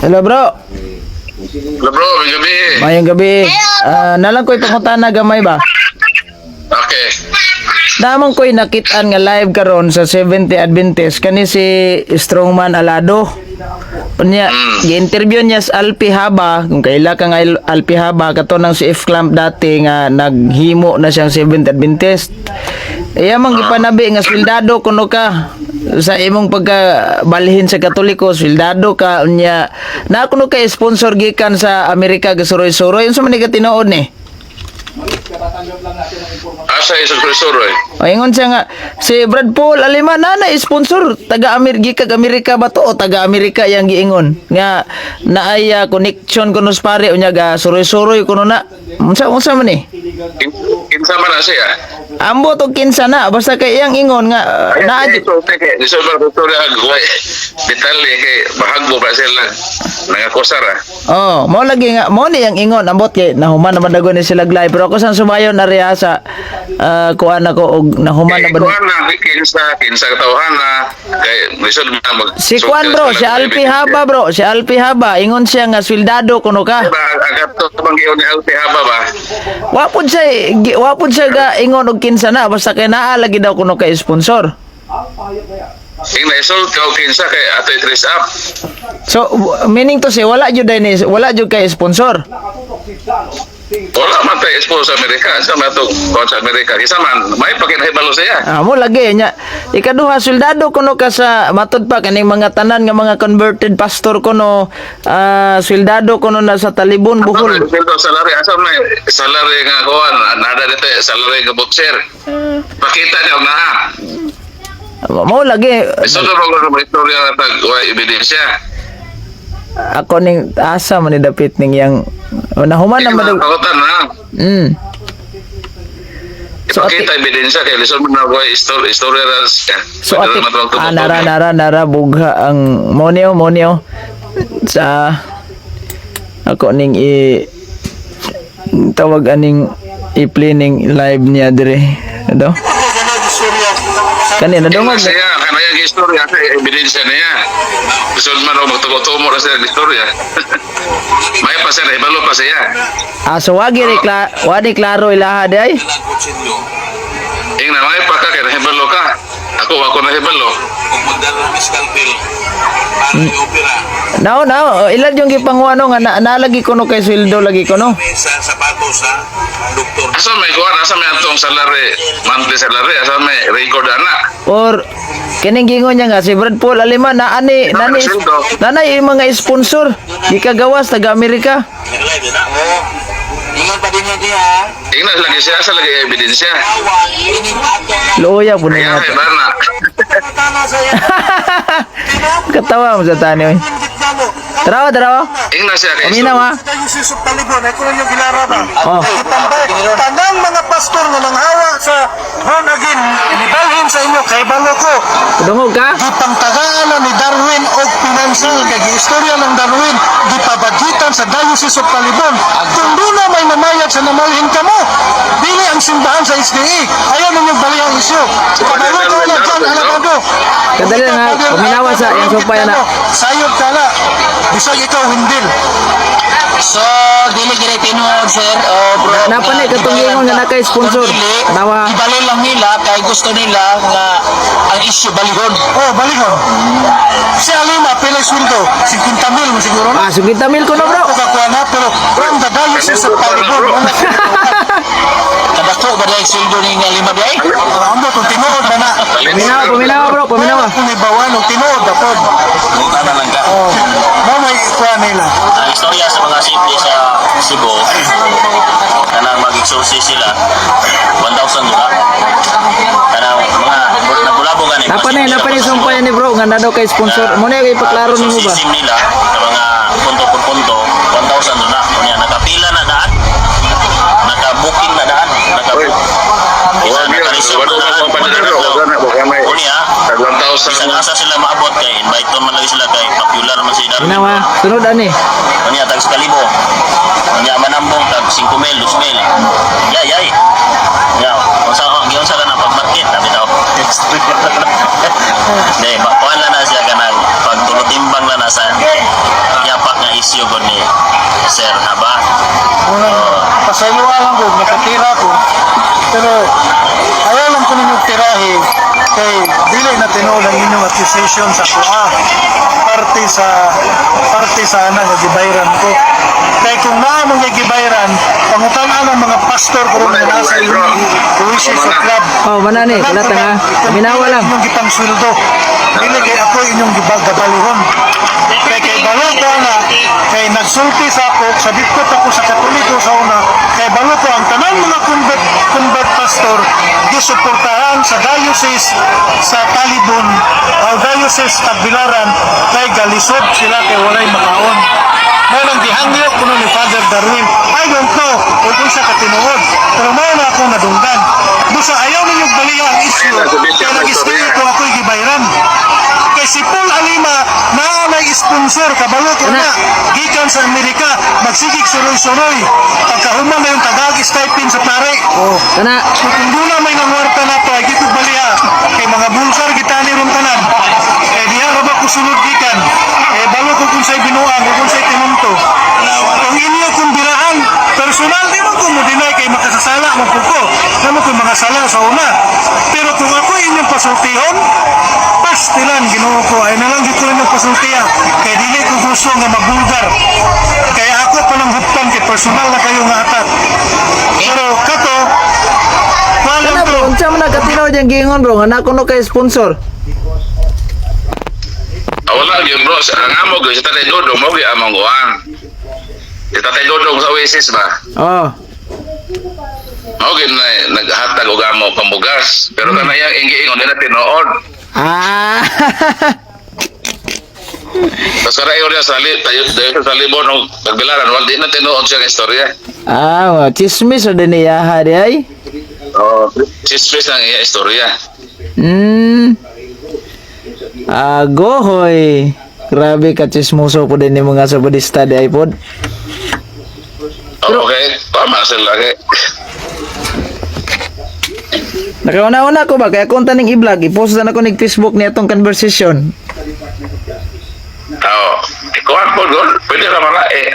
Hello, bro. Hello bro, may gabi. Mayong gabi. Ah, nalang ko'y pangutana gamay ba? Okay. Namang ko'y nakitaan nga live karon sa 70 Adventist kani si Strongman Alado. Unya, gi-interview niya sa Alpi Haba, kung kaila ka nga Alpi Haba kato nang si F Clamp dati nga naghimo na siyang 70 Adventist. Iya mang gipanabi nga sweldado kuno ka sa imong pagkabalhin sa Katoliko, sweldado ka, unya na kuno kay sponsor gikan sa Amerika, gasuroy-suroy. Unsa man ni ka tinuod ni? Asa Jesus Cristo Roy? O ingon siya nga si Brad Paul Alima na na sponsor taga Amerika, gikag Amerika ba to o taga Amerika yang giingon nga naay connection kuno sa pare, unya ga suroy-suroy kuno na. Unsa unsa man ni? Kinsa man na siya? Ambot og kinsa na, basta kay iyang ingon nga naa. Iso ba ko na guway. Detalye kay bahagbo pa sila nangakusar ah. Oh, mo lagi nga mo ni yang ingon, ambot kay nahuman naman dagon ni sila live, pero ako sang sumayon na sa kuan ako og nahuman na Kay ba kuan na kinsa kinsa katawhan na kay lisod man mag Si Kwan bro, si Alpi Haba bro, si Alpi Haba, ingon siya nga sweldado kuno ka. Ba ang kato bang giyon ni Alpi Haba ba? Wa pud siya ga ingon og kinsa na, basta kay naa lagi daw kuno kay sponsor. Ing naisol ka og kinsa kay atoy trace up. So meaning to say wala jud ni wala jud kay sponsor. Wala man tay expose sa Amerika, sa man to kuan sa Amerika. Kinsa man may pakinahibalo siya. Ah, mo lagi nya. Ikaduha, soldado kuno ka sa matud pa kaning mga tanan nga mga converted pastor kuno, soldado kuno na sa Talibon, Bohol. Sweldo salary, asa may salary nga kuan nada dito eh, salary nga butcher. Pakita niya og naa. Mo lagi. Isod mo ko sa istorya nga tag way ebidensya. Ako ning asa man ni dapit ning yang oh, nahuman na Ikaw man. pakutan na. So, Ipakita ebidensya kay lisod mo na way istorya istorya ra siya. So ati ah, nara nara nara bugha ang moneo moneo sa ako ning i tawag aning i-play ning live niya dire ano kani nadungog na. Siya kanaya gi istorya sa ebidensya niya. Lisod man og magtumo-tumo ra siya og istorya. May pa siya ibalo pa siya. Ah, so wagi ri wadi klaro ilaha di ay. Ing na may pa ka kay nahibalo ka. Ako wa ko nahibalo. Nao nao ilan yung gipanguano nga na, nalagi kuno kay sweldo lagi kuno. Asa may kuan, asa may atong salary, monthly salary, asa may record ana. Or kining gingon niya nga si Brad Paul Alima na ani nani nanay yung mga sponsor gikagawas taga Amerika. Ing na lagi siya asa lagi ebidensya. Luya po Kaya na kay bana. Katawa mo sa tani oy. Tarawa, tarawa. Ing na siya kay Paminaw ha. Diocese of Talibon, ay kuno yung gilara ba? Oh. Tambay, tanang mga pastor nga nanghawa sa born again, nibalhin sa inyo kay balo ko. Dungog ka? Gipangtagaan na ni Darwin og pinansyal kay giistorya ng Darwin gipabagitan sa Diocese of Talibon. Kung doon na may namayag sa namalhin kamo, dili ang simbahan sa SDA. Ayaw ninyong bali ang isyu. Kabalo ko na dyan, alabado. Kadali lang ha. Paminawa sa iyang supay na. Sayop ka na. Bisag ikaw hindil. So, dili gid tinuod, sir o bro. Napa ni katong ingon nga nakay sponsor. Nawa. Ibalo lang nila kay gusto nila nga ang issue balihon. Oh, balihon. Si Alima, pila sweldo? 50 mil mo siguro na. Ah, 50 mil ko na bro. Ako kakuha na, pero from the Diocese of Talibon, wala. Kadako ba dai sweldo ni nga lima dai? Amo kung tinuod ba na. Paminawa, paminawa bro, paminawa. Kung ibawan, kung tinuod na pod. Buta na lang ka. Oh, mo may kuha nila. Ang istorya sa mga simple sa Cebu, kanang mag-exorcist sila, 1,000 dola. Kanang mga nabulabo gani. Napa ni sumpay ni bro nga na daw kay sponsor. Mo na yung ipaklaro nimo ba? Exorcism nila sa mga punto por punto, 1,000 dola. Unya nakapila na daan. Naka-booking na daan. Naka-book. Isa naka-reserve na daan. Unya, 1,000. bisan asa sila maabot kay invite man lagi sila kay popular man si Darwin. Paminawa. Sunod ani. Unya tag sa kalibo. Unya manambong tag 5 mil, 2 mil. Yay yay. Ya, unsa giunsa ka na pagmarket sabi daw. Di, ba kuan lang na siya kanang issue gud ni Sir Haba. Unang pasayloa lang ko, nakatira ko. Pero ayaw lang ko ninyong tirahe kay dili na tinuod ang inyong accusation sa kuha. Parte sa ana nga gibayran ko. Kay kung naa mong gibayran, pangutan-an ang mga pastor ko nga nasa inyong Oasis of Club. Oh, manani, wala ta nga. Minawa lang. Inyong gipang sweldo. Dili kay ako inyong gibagabalihon. Kay balo ko na kay nagsulti sa ako sa dikot ako sa Katoliko sa una, kay balo ko ang tanan mga convert convert pastor gisuportahan sa diocese sa Talibon o diocese Tagbilaran kay galisod sila kay walay makaon. Mao nang gihangyo kuno ni Father Darwin. I don't know kung unsa ka tinuod, pero mao na akong nadunggan. Busa ayaw ninyo baliya ang issue kay nag-istorya ko ako'y gibayran. Kay si Paul Alima naa may sponsor, kabalo ko na gikan sa Amerika, magsigig suroy-suroy pagkahuman na yung tagag stipend sa pare. Oh. Kana. So, kung doon may nangwarta na to, ay gito baliha. Kay mga bulsar kita ni ron tanan. Eh, diha ra ba ko sulod gikan? Eh, balo ko kung sa'y binuang o kung sa'y tinunto. Kung inyo kung biraan, personal, di man ko mo deny kay makasasala mo po ko. Namo ko mga sala sa una. Pero kung ako inyong pasultihon, pastilan, Ginoo ko, ay nalang dito inyong pasultiha. Kay dili ko gusto nga mabulgar. Kaya ako pa nang huptan kay personal na kayo nga attack. Pero kato, walang Kana bro, to. unsa man na katinood yang giingon, bro, nga na kuno kay sponsor? Ah, wala yun, bro. Ang amo gyud si Tatay Dodong mao gyud among kuan. Si Tatay Dodong sa Oasis ba? Oh. Mao gyud na naghatag og amo pambugas. Pero kanayang ingiingon nila tinuod. Ah. Tapos kada iyo sa tayo tayo sa Libon og Tagbilaran, wala di na tinuod siya ang istorya. Ah, mga chismis ra din niya ha di ay. Oh, chismis ang iya istorya. Agohoy. Grabe ka chismoso po din ni mga sabadista di ay pod. Oh, okay, tama sila kay. Nakauna-una ko ba kaya kung taning i-vlog, i-post na ako nig Facebook ni atong conversation. Oh, ikuan po gol. Pwede ra man na, eh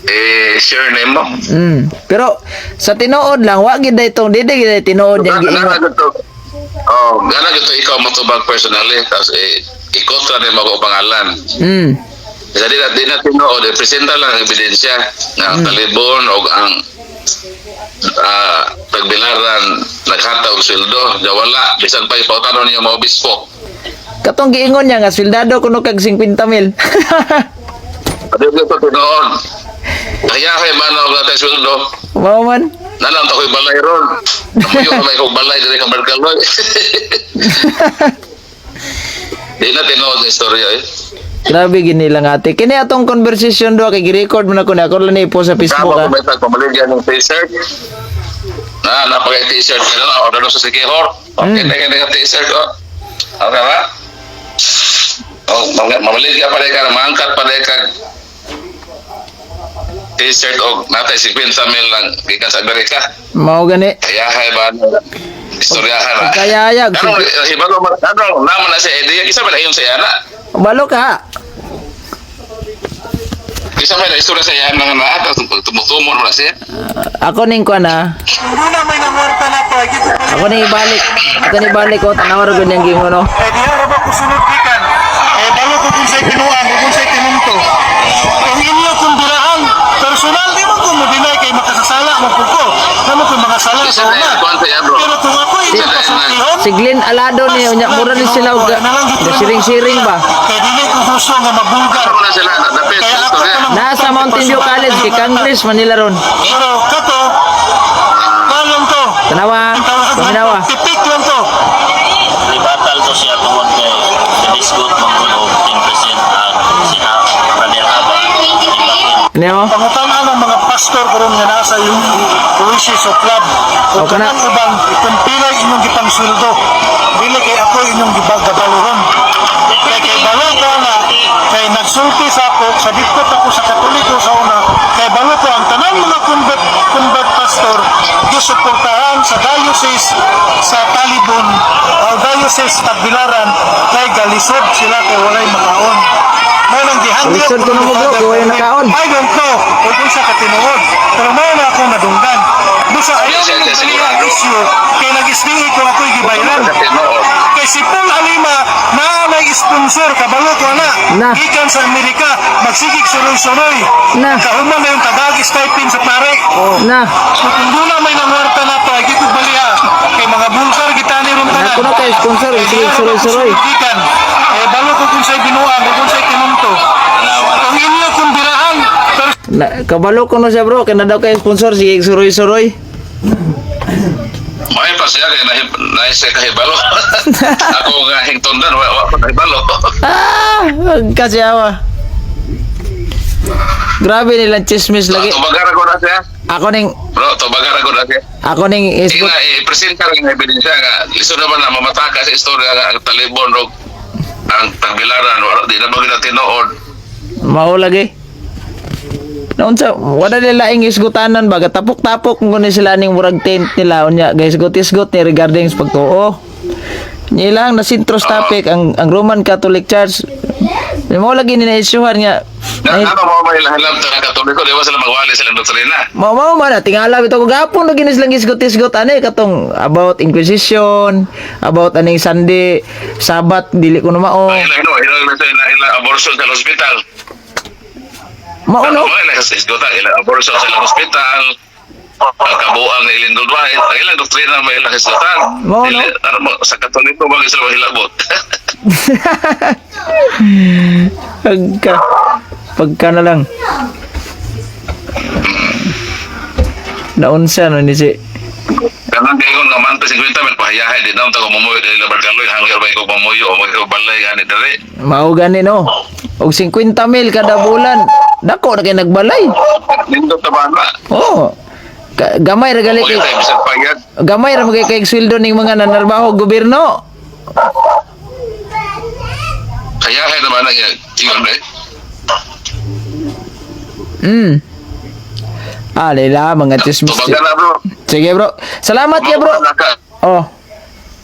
eh share name mo. Pero sa tinuod lang wa gid itong dili gid tinuod yang Gana giingon. gito. Oh, gana gito ikaw motubag personally tapos eh ikontra nimo ako pangalan. Kasi di na tinuod, eh, presenta lang ang ebidensya nga ang Talibon o ang Tagbilaran naghatag og sweldo, da wala bisan pa ipautanon niyo mga obispo. Katong giingon niya nga sweldado kuno kag 50 mil. Adi ko tinuod. Kaya kay man og natay sweldo, Mao man. nalang ta ko'y balay ron. Namuyo na may kong balay diri ka Barkaloy. Di na tinuod ang istorya eh. Grabe gini lang ate. Kini atong conversation do kay gi-record mo na ko na ako lang ni-post sa Facebook Tama ah. ko may tagpamaligyan ng t-shirt. Na, napaka t-shirt ka na. Order sa Sikihor. Okay, na ka t-shirt. Oh. Okay ba? Oh, mamaligyan pa rin ka, maangkat pa rin ka t-shirt o natay 50 mil lang gikan sa Amerika. Mao gani. Kaya hay ba? Istoryahan na. Kayayag. Ano, hibalo man, ano, naman na si Eddie, isa man na iyong sayana. Balo ka. Isa man na istorya sa iyana nga naa, tapos tumutumo na siya. Ako ning kuan ah. Kung doon may nangwarta na to, ay gito baliha. Ako ning ibalik. Ako ning ibalik ko tanaw ra gud niyang giingon no. Eh, diha ra ba ko sulod gikan? Eh, balo ko kung sa'y binuang o kung sa'y tinunto. Kung inyo kung biraan, personal, di man ko mo deny kay makasasala mo po ko. Namo ko mga sala Isa sa na una. yan, kuwan sa iya, bro. Pero kung ako inyong Isa na yan. pasultihon, Si Glenn Alado ni unya mura ni sila og siring-siring ba. Kay dili ko gusto nga mabulgar. Ano na sila, dapit, Kaya ako istorya. pa nang Nasa Mountain View College kay Congress Manila ron. Pero kato, kalong to. Tanawa, Ang tawag lang paminawa. to, tipik lang to. Ribatal to siya tungod kay disgot man gud og 10% ang si Brother Haba. Ibakin Niyo? Pangutan-an ang mga pastor karon nga nasa yung Oasis of Club. O O, kana. kanang ubang kumpilay inyong gipang sweldo. Dili kay ako inyong gibagabalihon. Kay balo ko na kay nagsulti sa ako sa dikot ako sa Katoliko sa una, kay balo ko ang tanan mga convert convert pastor gisuportahan sa diocese sa Talibon o diocese Tagbilaran kay galisod sila kay walay makaon. Mao nang Gihangyo Lisod ko na mo, bro, kay wala nakaon. I don't know kung unsa ka tinuod, pero mao na akong nadunggan. Busa ayaw nila baliha ang issue kay nag-SDA ko ako'y gibayran. Tinuod. Kay si Paul Halima naa may sponsor, kabalo ko na. Na. Gikan sa Amerika, magsigig suroy-suroy. Na. Kahuman na yung tagag stipend sa pare. Na. So kung doon na may nangwarta na to, ay gito baliha. Kay mga bulgar kita ni ron tanan. Ako na kay sponsor, sige, suroy-suroy. Gikan. Eh, balo ko kung sa'y binuang, o kung sa'y tinunto. Ang inyo kung birahan, pero Na, kabalo ko na siya, bro, kay na daw kay sponsor sige suroy-suroy. May pa siya kay nahi nahi siya kahibalo. Ako nga hingtundan wa ko nahibalo. Ah, kasi awa. Grabe nilang chismis lagi. Tubagara ko na siya. Ako ning Bro, tubagara ko na siya. Ako ning isgot. Ina i-present ka rin ang ebidensya nga lisod naman na mamataka sa istorya nga ang Talibon o ang Tagbilaran wala di na ba gina tinuod. Mao lagi. Naunsa wala nila laing isgutanan ba, tapok-tapok kung ni sila ning murag tent nila unya guys, isgot-isgot ni regarding sa pagtuo. Nilang na sintros topic ang Roman Catholic Church. Mao lagi ni na-issuehan nga. Na ano mo may lahilam sa Katoliko, di ba sila magwali silang doktrina? Mao mao man na tingala bitaw ko gapon lagi ni silang isgot-isgot ani katong about inquisition, about aning Sunday Sabat dili ko na mao. Ang ilang no, ilang na sila ilang abortion sa hospital. Mao no. Ano ilang sa isgota, ilang abortion sa ilang hospital. Ang kabuang ni Ilin Dudway, ang ilang doktrina may ilang isgotan. Mao, no? Ano mo, sa Katoliko ba sila mahilabot? Pagka pagka na lang. Naunsa no ni si Kanang kayo nga man 50 mil pahayahay di naon ta ko mumuyo dili labar kaloy hangyo ba ko mamuyo o mo balay gani diri. Mao gani no. Og 50 mil kada bulan. Dako na kay nagbalay. Nindot ta ba na? Oh. Gamay ra gali Kay kay tayo bisan payag. gamay ra magay kay sweldo ning mga nanarbaho gobyerno. Hayahay naman ang ingon eh. Ah, lela mga chismis. Tubagan na, bro. Sige, bro. Salamat ya, bro. Oh,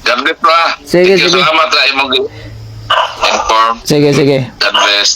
God bless, bro. Ah. Sige, Thank you. sige. Salamat sa imong inform. Sige, sige. God bless.